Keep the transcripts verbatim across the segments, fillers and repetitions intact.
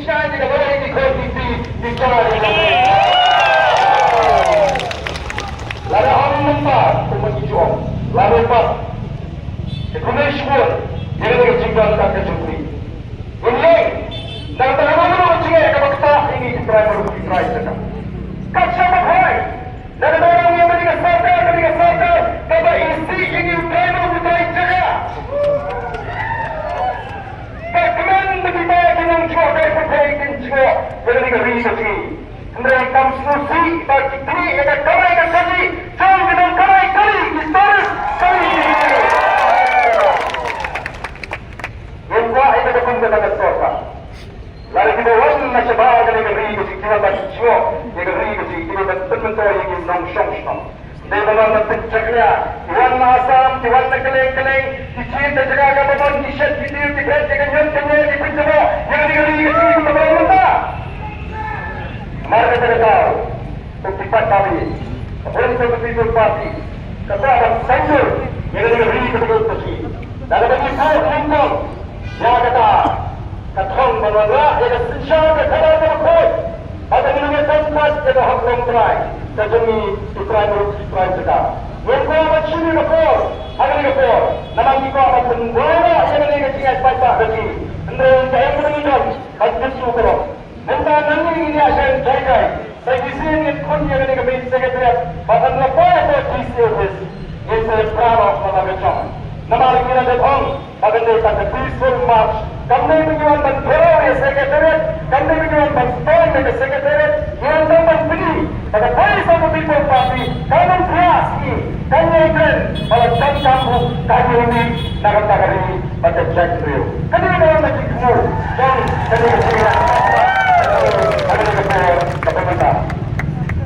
Sha ïa ka lawei ki khun ki kti ki jong ngi. Lada ong mynta kumba ngi ju ong, lada pat te kumne shibun ïa kane ka jingdon ka jong ngi. Ngin ïeng nangta ha kano kano ka jingeh kaba ktah ïa ngi ki trai baroh ki trai jaka. Kat shaba phai Lada ong ïa kane ka sorkar, kane ka sorkar kaba isih ïa ngi u trai baroh u trai jaka. Ka kmen ba kita ki nongshong rai pyrthei kin jngoh ïa kane ka ri ka jong ngi. Hynrei kam sngewsih ba ki knieh ïa ka kamai ka kajih jong ki nongkamai kali ki tourist kali ki. Ngim kwah ïa kata kum kata ka sorkar. Lada kiba wan na shabar kane ka ri ka jong ngi, kiba ban sngewthuh ïa ka ri ka jong ngi, kiba ban pynmyntoi ïa ki nongshong shnong. Dei ba wan ban pynjakhlia, ki wan na Assam, ki wan na kylleng kylleng, ki jied da jaka kaba bun, ki shet ki diaw, ki bret, ki kynñiut kynñiat, ki pynjngoh ïa kane ka ri ka jong ngi kaba wan mynta. Namar kata ka daw, ko ki paidbah, ka Voice of the People Party ka kwah ban saiñdur ïa kane ka ri kaba dei ka jong ngi. Da kaba ngi buh nyngkong ïa kata ka thong ban wanrah ïa ka synshar ka khadar kaba khuid. Bad ngin ïa don pat ïa ka hok longtrai ka jong ngi ki trai baroh ki trai jaka. Ngim kwah ban shim ïa ka por ha kane ka por namar ngi kwah ban pynbor ïa kane ka jingïaid paidbah ka jong ngi. Hynrei kaei kaba ngi don ban kyntu ka long. Mynta nangne ngin ïa shah jai jai. Sa shisien ngin khun ïa kane ka main secretariat bad hynrei la poi hapoh D C office ngin sa ïa pra noh namar ka jong. Namar ngi la dep ong ba kan dei tang ka peaceful march. Kam dei ba ngi wan ban pynroi ïa secretariat, kam dei ba ngi wan ban storm ïa ka secretariat. Ngi wan tang ban pyni ba ka Voice of the People Party kan ym pdiang ïa ngi, kan ïai kren, ba la donkam ruh kan ïai mih na kata ka ri bad ka jaitbynriew. Kane ka dei ka jingthmu jong kane ka jingïaid, kane ka por kaba mynta.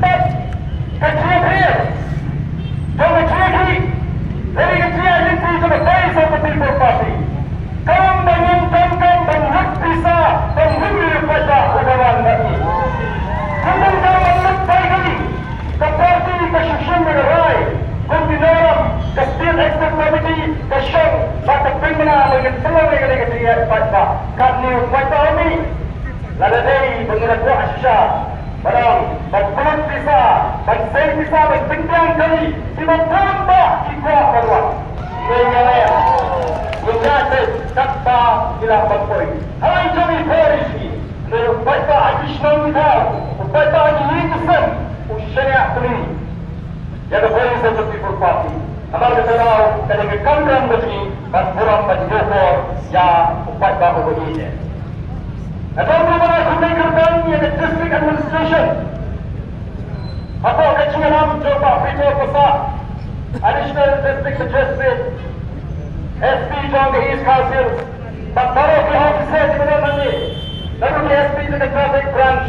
Bad ka jingïaid jong ka jingïaid, kane ka jingïaid lynti jong ka Voice of the People Party. Kam ba ngin donkam ban lut pisa ban lut ïa u paidbah uba wan bad ngi. Ngim donkam ban lut bai kali. Ka party ka shu shim ïa ka rai, kum ki nongïalam ka State Executive Committee ka shong bad ka pynbna ba ngin pynlong ïa kane ka jingïaid paidbah. Katne u paidbah u mih, lada dei ba ngin ïa kwah shisha ban ong ban pynlut pisa, ban sei pisa, ban pynbiang kali, kiba bun bah ki kwah ban wan. Hynrei ïa leh ngin ïaid beit katba ki lah ban poi. Haba jong ngi poi shi. Hynrei u paidbah ha ki shnong ki thaw, u paidbah ha ki ïing ki sem, u shaniah kylli ïa ka Voice of the People Party. Namar kata ka daw ka dei ka kamram ka jong ngi ban burom ban ïoh bor ïa u paidbah uba ïeit. Nga don ruh ban ai khublei kyrpang ïa ka District Administration hapoh ka jingïalam jong Bah Peter Passah, Additional District Magistrate, S P jong ka East Khasi Hills, bad baroh ki officer kiba don hangne, naduh ki S P jong ka Traffic Branch,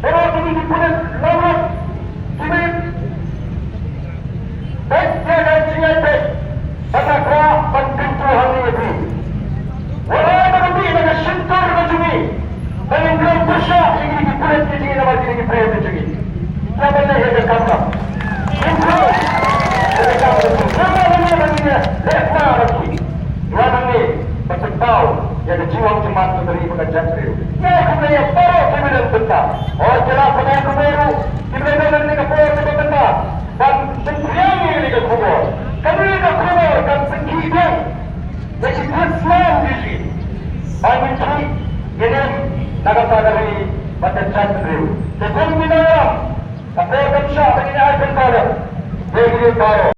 baroh kine ki pulit long ruh kiba peit ïa ka jingïaid beit, bad nga kwah ban kyntu hangne ïa phi. Wat ai ba ka mih na ka shyntur ka jong ngi ba ngin kren pyrshah ïa kine ki pulit ki jong ngi namar kine ki briew ki jong ngi. Ïa ban leh ïa ka kamram. Ngin kren ïa ka kamram. Ngin leh ïa ka kamram. Ngin leh ïa ka kamram. Ïa nangne ban pynpaw ïa ka jinglong jingman ka ri bad ka jaitbynriew. Ïa khublei ïa baroh kiba don bynta. Hooid, ki la pynlong kumno ruh kiba don ha kane ka por kaba bynta ban pynphriang ïa kane ka khubor. Kane ka khubor kan pynkit biang ïa ki khun slam ki jong ngi. Ba ngin khih, ngin im na kata ka ri bad ka jaitbynriew. Te kum ki nongïalam, ka por kam shah ba ngin ai pynpaw ïa kine baroh.